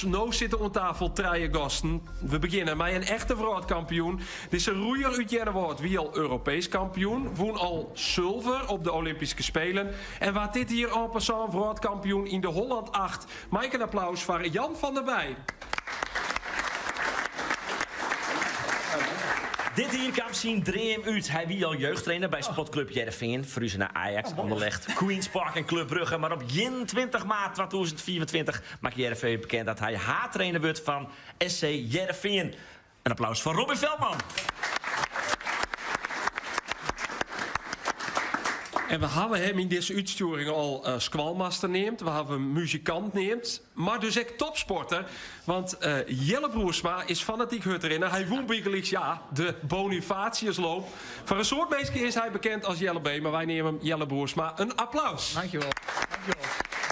No sitte oan tafel trije gasten. We begjinne mei in echte wrâldkampioen. Dizze roeier út Earnewâld wie al Europeesk kampioen, wûn al sulver op de Olympyske Spelen en waard dit jier en passant wrâldkampioen yn de Holland Acht. Mei ik in applaus foar Jan van der Bij. Dit jier kaam syn dream út. Hy wie al jeugdtrainer by Sportklup Hearrenfean, ferhuze nei Ajax, Anderlecht, Queens Park en Club Brugge. Mar op 21 maart 2025 makke Hearrenfean bekend dat hy haadtrainer wurdt fan SC Hearrenfean. In applaus foar Robin Veldman. En we hawwe him yn dizze útstjoering al eh, skoalmaster neamd, we hawwe him muzikant neamd, mar dus ek topsporter. Want eh, Jelle Broersma is fanatyk hurdrinner. Hy wûn bygelyks ja, de Bonifatiusloop. Foar in soad minsken is hy bekend as Jelle B, mar wy neame him Jelle Broersma. In applaus. Dankjewol. Dankjewol.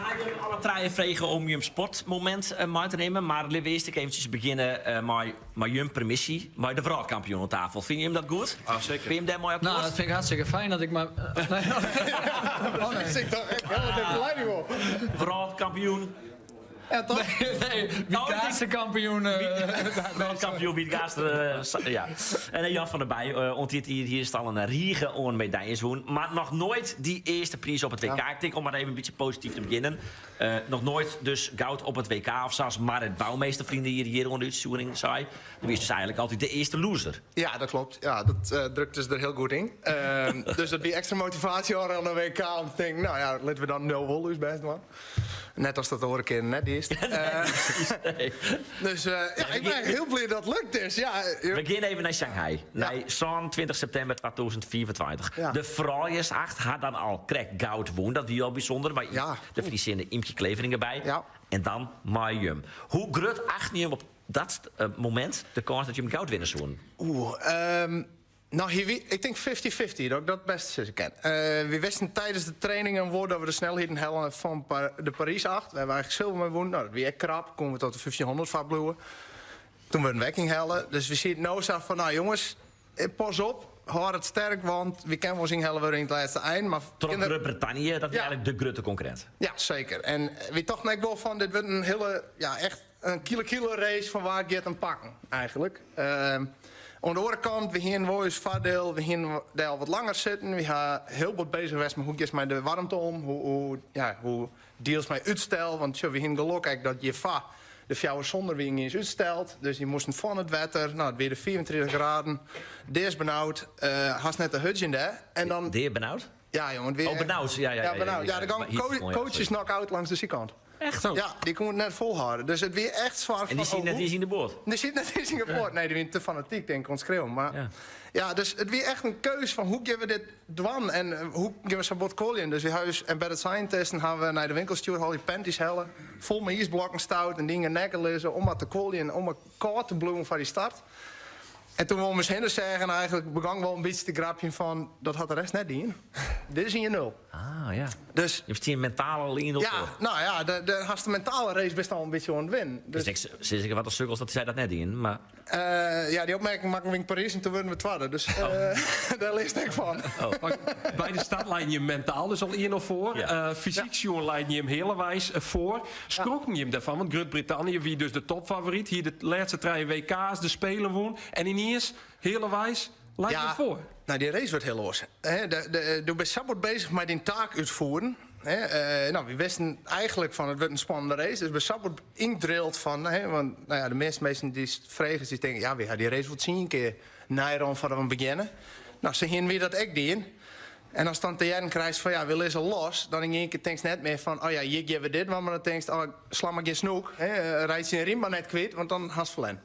Ha jim alle trije frege om jim sportmomint eh, mei te nimmen, mar litte we earst ek eventsjes begjinne eh, mei, mei jim permissy, mei de wrâldkampioen oan tafel. Fine jim dat goed? Ah, zeker. Binne jim dêr mei akkoart? Nou, dat vind ik hartstikke fijn dat ik maar. Nee, oh, nee. Ik toch echt helemaal de verleiding op. Wrâldkampioen Ja, toch? Nee, wie kampioen. Wrâldkampioen wie het ja. En Jan van der Bij, oant dit jier hier is al in rige oan medaljes wûn, mar noch noait dy earste priis op it WK. Ik tink om mar even in bytsje posityf te begjinnen. Noch noait dus goud op it WK of sa as Marit Bouwmeester ferline jier hjir oan de útstjoering sei. Do wiest dus eigentlik altyd de earste loser. Ja, dat klopt. Ja, dat uh, drukte se der hiel goed yn. Uh, dus dat wie ekstra motivaasje oan de WK om te tinken, nou ja, litte we dan no wol ús bêst dwaan. Net as dat de oare kear net is. Dus uh, ja, ik ben hiel bliid dat it lukt is. Ja, we gean even nei Shanghai. Nei 27 septimber 2024. Ja. De frouljusacht hat dan al krekt goud wûn. Dat wie al bysûnder. Mar ja. de Friezinne Ymkje Clevering derby. Ja. En dan mei jim. Hoe grut achten jim op dat uh, momint de kâns dat jim goud winne soenen? Oeh, um, Nou, hier, ik denk 50-50, dat ik dat best sizze kin. Uh, we wisten tijdens de trainingen wol dat we de snelheden hellen fan de Paris 8. We hebben eigenlijk zilver mei wûn. Nou, dat wie ek krap. Koenen we tot de 1500 foar bliuwe. Toen we in wekking hellen. Dus we sieten no sa fan, nou jongens, eh, pas op. Hâld it sterk, want we kinne wol ynhelle wurde yn it lêste ein. Mar Troch Grut-Brittannië, dat wie ja. eigentlik de grutte konkurrint. Ja, seker. En we tochten ek wol fan, dit wurdt in hiele, ja, echt in kile-kile race fan wa giet him pakken, eigentlik. Uh, oan de oare kant, we hienen wol ús foardiel, we hienen dêr al wat langer sitten. We ha hiel bot bezich west mei hoe giest mei de waarmte om, hoe, hoe, ja, hoe dealst mei útstel. Want sjoch, we hienen gelok ek dat hjirfoar de fjouwer sûnder wie iens útsteld. Dus dy moasten fan it wetter. Nou, it wie de 35 graden. Deasbenaud. Uh, hast net te hurdzjen dêr. En dan, Deabenaud? Ja, jongen. Het wie Oh, benaud. Ja, ja, ja, benaud. Ja, der gongen coaches knock-out langs de sydkant. Echt? Oh. Ja, dy koenen it net folhâlde. Dus it wie echt swaar. En dy sieten net iens yn de boat? Dy sieten net iens yn de boat. Nee, dy wienen te fanatyk, tink ik, om te skriuwen. Mar ja, ja dus it wie echt in keus fan hoe gean we dit dwaan en eh, hoe gean we sa bot kuoljen. Dus wy ha ús embedded scientisten ha we nei de winkel stjoerd, al dy panties helle, fol mei iisblokken stoud en dingen nekke lizze om mar te kuoljen, om mar kâld te bliuwen foar dy start. En toen we om ús hinne seagen, eigentlik begûn wol in bytsje te grapjen fan dat hat de rest net dien. Dit is 1-0. Ah, ja. Dus, Je stean mentaal al 1-0 ja, nou ja, de, de, hast de mentale race bist al in bytsje oan it winnen. Dus, dus ik sis ik wat de sukkels dat sy dat net dienen, mar... Uh, ja, dy opmerking makken we yn Parys en toen wurden we twadde. Dus uh, oh. dêr learst ek fan. Oh. By de start leinen jim mentaal dus al 1-0 foar. Ja. Uh, fysyk sjoen leinen jim healweis foar. Skrokken jim dêrfan? Want Grut-Brittannië wie dus de topfavoryt, hie de lêste trije WK's, de Spelen wûn. En yniens, healweis, leit ja, jim foar. Nou, dy race wurdt hiel oars. Do bist sa bot bezich mei dyn taak útfieren. Hè, nou, we wisten eigentlik fan it wurdt in spannende race. Dus bist sa bot yndrild fan, hè, want nou ja, de measte minsken dy't fregen, dy tinke, ja, we ha dy race wol tsien kear neirûn foardat we begjinne. Nou, sa hienen wy dat ek dien. En ast dan te hearren krijst fan ja, we lizze los, dan yn ien kear tinkst net mear fan oh ja, hjir gean we dit dwaan, mar dan tinkst oh, sla mar gjin snoek, hè, reitsje dyn rym mar net kwyt, want dan hast ferlern.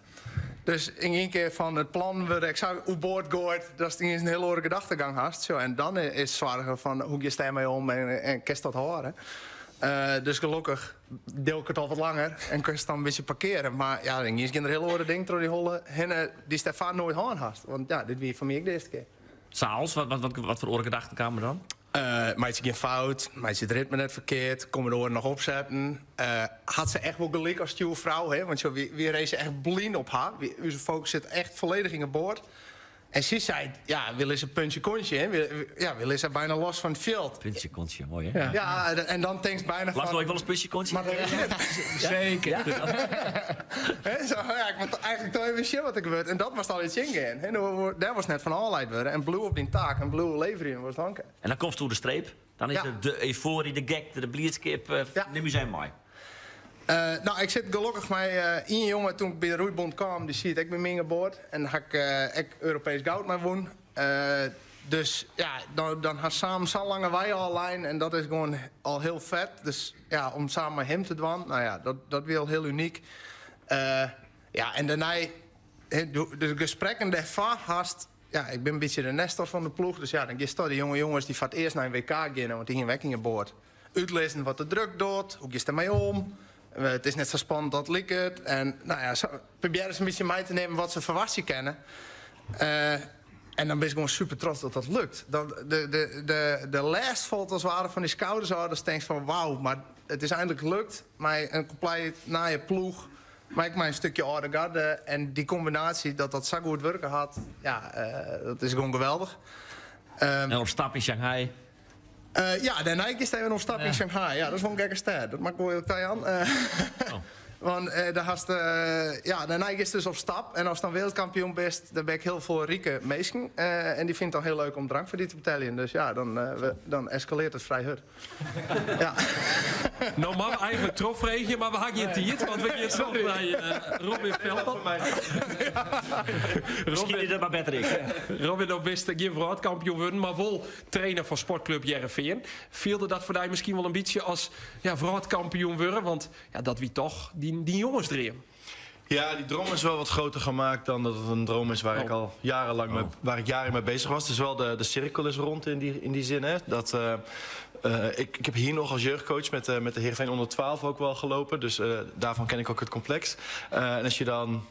Dus yn ien kear fan it plan wurdt ek sa oerboard goaid datst iens in hiel oare gedachtegang hast. Zo, en dan is soargen fan hoe giest dêrmei om en, en kinst dat hâlde. Uh, dus gelokkich die ik it al wat langer en kinst dan in bytsje parkeare. Mar ja, iens gean der hiel oare dingen troch dy holle hinne dy'tst dêrfoar noait hân hast. Want ja, dit wie foar my ek de earste kear. Sa as? Wat, wat, wat, wat foar oare gedachten kamen der dan? Uh, meitsje gjin fout, meitsje it ritme net ferkeard, komme de oaren noch opsetten. Uh, hat se echt wol gelyk as stjoerfrou, hè? Want sjo, wy, wy race echt blyn op har. Wy, ús fokus sit echt folledich yn 'e boat. En sy seit, ja, wy lizze puntje kontje, hè. Ja, wy lizze byna los fan it fjild. Puntje kontje, moai hè? Ja, en dan tinkst byna fan... Leist ek wolris puntje kontje? Mar Seker. Hè, zo, ja, ik moat eigentlik toch even sjen wat der gebeurt. En dat moatst al tsjingean. Hè, no, dêr wolst net fan ôflaat wurde. En bliuw op dyn taak en bliuw leverjen watst dwaan kinst. En dan komst oer de streep. Dan is Ja. it de eufory, de gekte, de bliidskip. Ja. Nim ús even mei. No, ik sit gelokkich mei ien jonge toen ik by de roeibond kaam, dy siet ek by my yn 'e boat. En ha ik ek Europeesk goud mei wûn. Dus ja, dan ha samen sa'n lange wei ôflein en dat is gewoan al hiel fet. Dus ja, om samen mei him te dwaan, no ja, dat wie al hiel unyk. Ja, en dêrnei, de gesprekken dêrfoar hast, ja, ik bin in bytsje de nestor fan de ploech, dus ja, dan giest toch de jonge jonges dy't foar it earst nei in WK geane, want dy hiene we ek yn 'e boat, útlizzen wat de druk docht, hoe giest dermei om, it is net sa spannend as it liket. En no ja, sa probearje se in bytsje mei te nimmen wat se ferwachtsje kinne. En dan bist gewoan super trots dat dat lukt. Dan de lêst falt as it ware fan dy skouders ôf, datst tinkst fan wauw, mar it is eindlik lukt mei in kompleet nije ploech. Mar ek mei in stikje âlde garde en dy kombinaasje dat dat sa goed wurke hat, ja, dat is gewoan geweldich. En op stap yn Shanghai? Ja, dêrnei giest even op stap yn Shanghai. Ja, dat is wol in gekke stêd. Dat moat ik wol earlik tajaan. Want dêr hast, ja, dêrnei giest dus op stap. En ast dan wereldkampioen bist, dan binne ek hiel folle rike minsken. En dy fine it dan hiel leuk om drank foar dy te beteljen. Dus ja, dan eskalearret it frij hurd. Ja. No moatte we eigentlik trochfreegje, mar we ha gjin tiid, want we gean troch nei Robin Veldman. Miskien is dat mar better ek. Robin, no bist gjin wrâldkampioen wurden, mar wol trainer fan sportklup Hearrenfean. Fielde dat foar dy miskien wol in bytsje as ja, wrâldkampioen wurde? Want ja, dat wie toch dyn jongesdream. Ja, die droom is wel wat groter gemaakt dan dat het een droom is waar ik al jarenlang mee, waar ik jaren mee bezig was. Dus wel de cirkel is rond in die zin. Hè? Dat, ik heb hier nog als jeugdcoach met de Heerenveen onder 12 ook wel gelopen. Dus daarvan ken ik ook het complex. En als je dan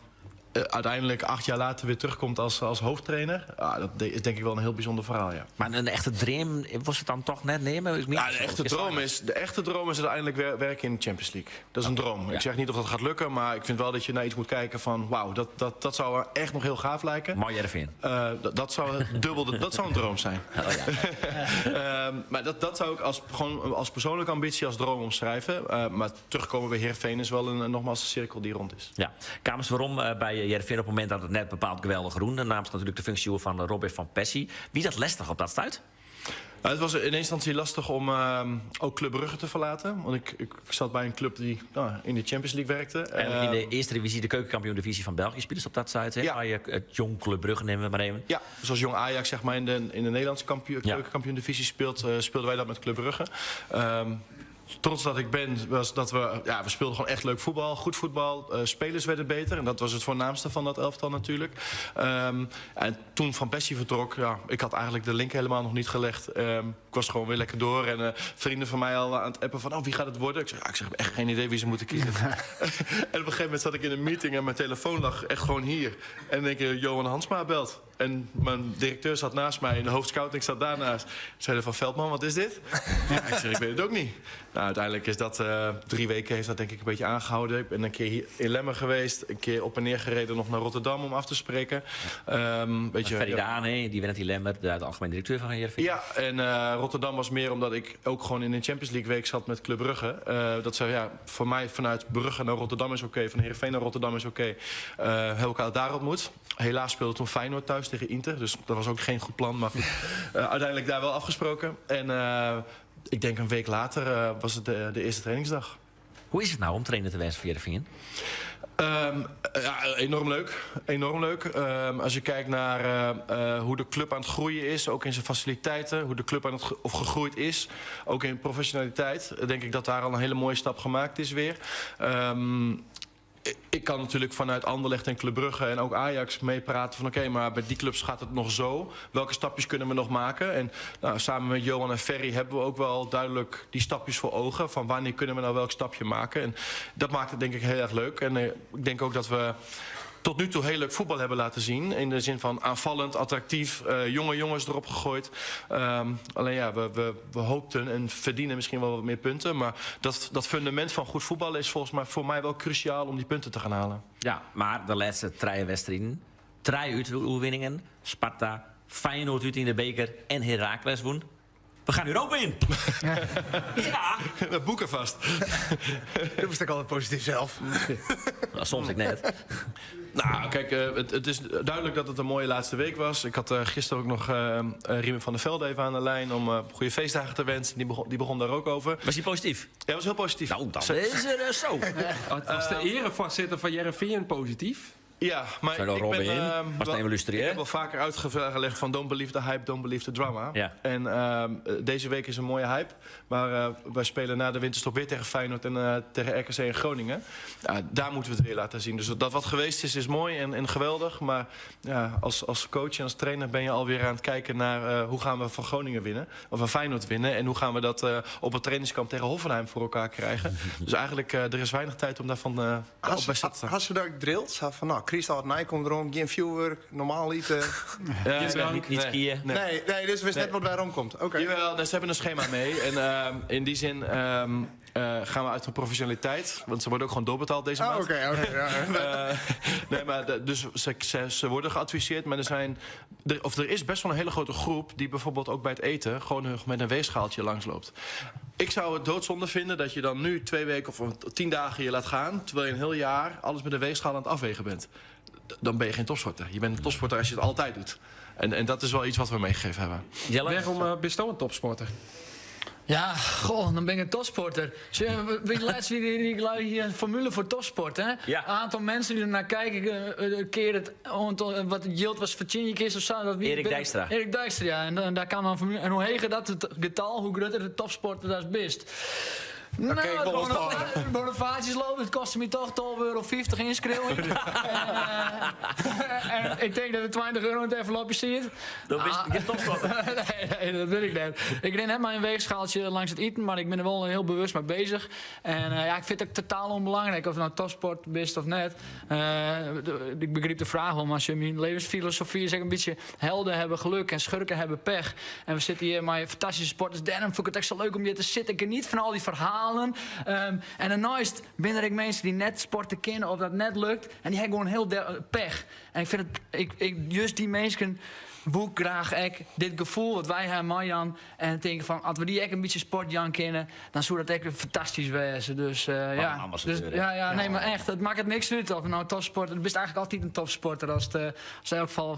uiteindelijk 8 jaar later weer terugkomt als hoofdtrainer. Ah, dat is denk ik wel een heel bijzonder verhaal, ja. Mar in echte dream was it dan toch net neame? Ik Ja, de echte droom is uiteindelijk werken in de Champions League. Dat is een droom. Ik zeg niet of dat gaat lukken, maar ik vind wel dat je naar iets moet kijken van... wauw, dat zou echt nog heel gaaf lijken. Mooi Heerenveen. Dat zou dubbel, dat zou een droom zijn. Oh, ja. Maar dat zou ik gewoon als persoonlijke ambitie, als droom omschrijven. Maar terugkomen bij Heerenveen is wel nogmaals een cirkel die rond is. Ja. Kamst werom by Hearrenfean op it momint dat it net bepaald geweldich rûn. Naamst natuerlik de funksje fan Robin van Persie. Wie dat lestich op dat stuit? Nou, het was in eerste instantie lastig om ook Club Brugge te verlaten. Want ik zat bij een club die, nou, in de Champions League werkte. En in de eerste divisie, de keukenkampioen divisie van België, spile op dat stuit. Hè? Ja. Waar je het Jong Club Brugge nemen we maar even. Ja, zoals Jong Ajax zeg maar, in de Nederlandse keukenkampioen divisie speelt, speelden wij dat met Club Brugge. Trots dat ik ben, was dat we, ja, we speelden gewoon echt leuk voetbal, goed voetbal. Spelers werden beter en dat was het voornaamste van dat elftal natuurlijk. En toen Van Persie vertrok, ja, ik had eigenlijk de link helemaal nog niet gelegd. Ik was gewoon weer lekker door en vrienden van mij al aan het appen van, oh, wie gaat het worden? Ik zeg, ja, ik zeg, ik heb echt geen idee wie ze moeten kiezen. En op een gegeven moment zat ik in een meeting en mijn telefoon lag echt gewoon hier. En dan denk ik, Johan Hansma belt. En mijn directeur zat naast mij en de hoofdscouting zat daarnaast. Zeiden van, Veldman, wat is dit? Ja, ik zeg, ik weet het ook niet. Nou, uiteindelijk is dat 3 weken heeft dat denk ik een beetje aangehouden. Ik ben een keer hier in Lemmer geweest. Een keer op en neer gereden nog naar Rotterdam om af te spreken. Weet je, Ferry ja. de Haan, hè, die wennet yn Lemmer, de algemeen direkteur fan Hearrenfean. Ja, en Rotterdam was meer omdat ik ook gewoon in een Champions League week zat met Club Brugge. Dat zei, ja, voor mij vanuit Brugge naar Rotterdam is oké, van Heerenveen naar Rotterdam is oké. Hebben elkaar daar ontmoet. Helaas speelde toen Feyenoord thuis tegen Inter, dus dat was ook geen goed plan. Maar goed, uiteindelijk daar wel afgesproken. En ik denk een week later was het de eerste trainingsdag. Hoe is it no om trainer te wêzen fan Hearrenfean? Ja, enorm leuk. Enorm leuk. Als je kijkt naar hoe de club aan het groeien is, ook in zijn faciliteiten, hoe de club aan het of gegroeid is, ook in professionaliteit, denk ik dat daar al een hele mooie stap gemaakt is weer. Ik kan natuurlijk vanuit Anderlecht en Club Brugge en ook Ajax meepraten van oké, maar bij die clubs gaat het nog zo. Welke stapjes kunnen we nog maken? En nou, samen met Johan en Ferry hebben we ook wel duidelijk die stapjes voor ogen. Van wanneer kunnen we nou welk stapje maken? En dat maakt het denk ik heel erg leuk. En ik denk ook dat we tot nu toe heel leuk voetbal hebben laten zien. In de zin van aanvallend, attractief, jonge jongens erop gegooid. Alleen ja, we hoopten en verdienen misschien wel wat meer punten. Maar dat fundament van goed voetballen is volgens mij voor mij wel cruciaal om die punten te gaan halen. Ja, mar de lêste trije wedstriden. Trije útoerwinningen, Sparta, Feyenoord út yn de beker en Heracles wûn. We gaan Europa in! Ja! We boeken vast. Do bist ek altyd posityf sels. Nou, soms ek net. Nou, kijk, het is duidelijk dat het een mooie laatste week was. Ik had gisteren ook nog Riemen van der Velde even aan de lijn om goede feestdagen te wensen. Die begon daar ook over. Was hij positief? Ja, was heel positief. Nou, dan is er zo. Was de erevoorzitter van Hearrenfean positief? Ja, maar Zijn er ik ben, Robin? Was het wel- een illustrier? ik heb wel vaker uitgelegd van don't believe the hype, don't believe the drama. Ja. En deze week is een mooie hype. Maar wij spelen na de winterstop weer tegen Feyenoord en tegen RKC in Groningen. Ja, daar moeten we het weer laten zien. Dus dat wat geweest is, is mooi en geweldig. Maar ja, als coach en als trainer ben je alweer aan het kijken naar hoe gaan we van Groningen winnen. Of van Feyenoord winnen. En hoe gaan we dat op het trainingskamp tegen Hoffenheim voor elkaar krijgen. Dus eigenlijk, er is weinig tijd om daarvan op bij stil te staan. Hast ze dat drild? Zo van, nou, Christel Nij komt erom, geen vuurwerk, normaal eten. Ja, Niet, nee. niet Nee. skiën. Nee. Nee, nee, dus wist Nee. net wat waarom komt. Oké. Jawel, nee, ze hebben een schema mee. En in die zin gaan we uit van professionaliteit. Want ze worden ook gewoon doorbetaald deze Oh, maand. oké, oké. ja. Nee, maar dus ze worden geadviseerd. Maar er is best wel een hele grote groep die bijvoorbeeld ook bij het eten gewoon met een weegschaaltje langsloopt. Ik zou het doodzonde vinden dat je dan nu 2 weken of 10 dagen je laat gaan, terwijl je een heel jaar alles met een weegschaal aan het afwegen bent. Dan ben je geen topsporter. Je bent een topsporter als je het altijd doet. En dat is wel iets wat we meegegeven hebben. Jelle? Waarom ben je een topsporter? Ja, goh, dan ben ik een topsporter. Zie je, weet je, laatst wie die lui hier een formule voor topsport, hè? Ja. Een aantal mensen die ernaar kijken, keer het aantal, wat het yield was, Virginia is of zo. Dat wie, Erik ben- Dijkstra. Erik Dijkstra, ja. En daar kan dan formule. En hoe heger dat het getal, hoe groter de topsporter dat is best. Nou, Oké, ik wil wel staan. Bonifatius lopen, het kostte me toch twaalf euro vijftig inschrijving. En ik denk dat het 20 euro in het envelopje zit. Dan ben je Ah. geen topsporter. Nee, nee, dat wil ik niet. Ik ren net maar een weegschaaltje langs het eten, maar ik ben er wel heel bewust mee bezig. En ik vind het ook totaal onbelangrijk of het nou topsport is of net. Ik begreep de vraag wel, maar als je mijn levensfilosofie is ook een beetje helden hebben geluk en schurken hebben pech. En we zitten hier met fantastische sporters. Daarom vond ik het echt zo leuk om hier te zitten. Ik geniet van al die verhalen. En daarnaast ben er ook mensen die net sporten kennen of dat net lukt. En die hebben gewoon heel pech. En ik vind het, ik, ik, juist die mensen woek graag ek dit gevoel wat wij hebben, Marjan, en denken van, als we die ek een beetje sportjan kennen, dan zou dat echt fantastisch wezen. Dus Wat ja. een ambassadeur, Dus, hè? ja, ja, nee, maar echt, het maakt het niks uit of nou topsporter. Je bent eigenlijk altijd een topsporter als het als in elk geval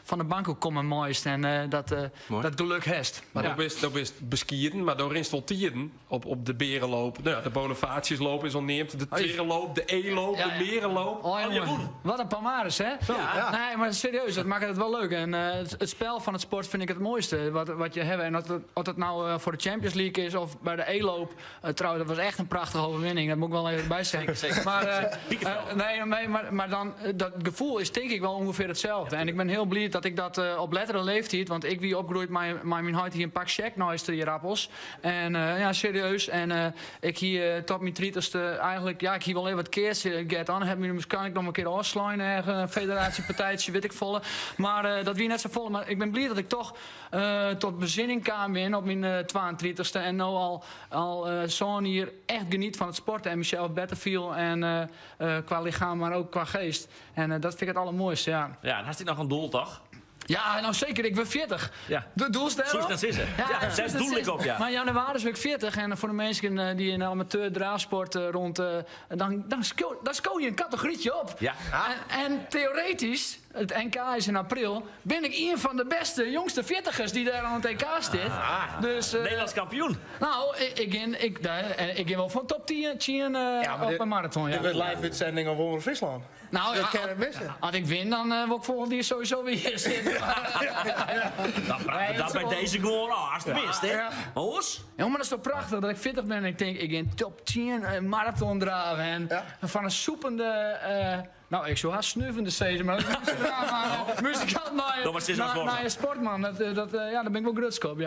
van de bank ook komen mooist en Mooi. dat geluk heeft. Maar Ja. dat bist beskieren, maar door is tieren op de berenloop. Nou ja, de Bonifatiusloop is al neemt, de Oei. Twerenloop, de E-loop, Ja, de ja. Merenloop. Oh, Al je jongen. woen. Wat een palmares, hè? Ja. Nee, maar serieus, dat maakt het wel leuk. En het spel van het sport vind ik het mooiste wat je hebt. En of dat nou voor de Champions League is of bij de E-loop. Trouwens, dat was echt een prachtige overwinning. Dat moet ik wel even bij zeggen. Zeker, zeker. Maar Piekenvel. nee, nee, maar dan, dat gevoel is denk ik wel ongeveer hetzelfde. En ik ben heel blij dat ik dat op lettere leeftijd... Want ik wie opgegroeid, mijn huid hier een pak check naast de rappels. En ja, serieus. En ik hier tot mijn 30ste eigenlijk... Ja, ik hier wel even wat keers. Get on, heb me kan ik nog een keer afslaan. Ergens, een federatiepartijtje, weet ik volle. Maar dat wie net zo volle. Maar ik ben blij dat ik toch tot bezinning kwam in op mijn 32e. En nou al zo'n hier echt geniet van het sporten. En Michel Battlefield en qua lichaam, maar ook qua geest. En dat vind ik het allermooiste, ja. Ja, en had hij nog een doel, toch? Ja, nou zeker, ik ben 40. Ja. De doelstelling? Zo is dat is, hè? Ja, Ja, zes zo is doel dat ik op, ja. Maar in januari is ik 40 en voor de mensen die in de amateur draafsport rond, dan scoor je een categorietje op. Ja. En theoretisch, het NK is in april, ben ik een van de beste, jongste 40ers die daar aan het NK zit. Ah. Dus Nederlands kampioen. Nou, ik, ik, ik, ik, daar, en ik ging wel van top 10, 10 Ja, maar op dit- een marathon. Ja. Dit wordt live uitzending op Omroep Friesland. Nou, dat ja, kan het missen. Als ik win, dan word ik volgend jaar sowieso weer hier zitten. Dan praten we Nee, dat dat is bij wel- deze gewoon al. Als het mist, hè? Ja. Hoors? Ja, maar dat is toch prachtig dat ik 40 ben en ik denk, ik in top 10 marathon draven. En Ja. van een soepende... nou, ik zou haast snuffende steeds, maar dat is maar, muzikant Doe maar steeds als naar je sportman. Dat ja, daar ben ik wel gruts op, ja.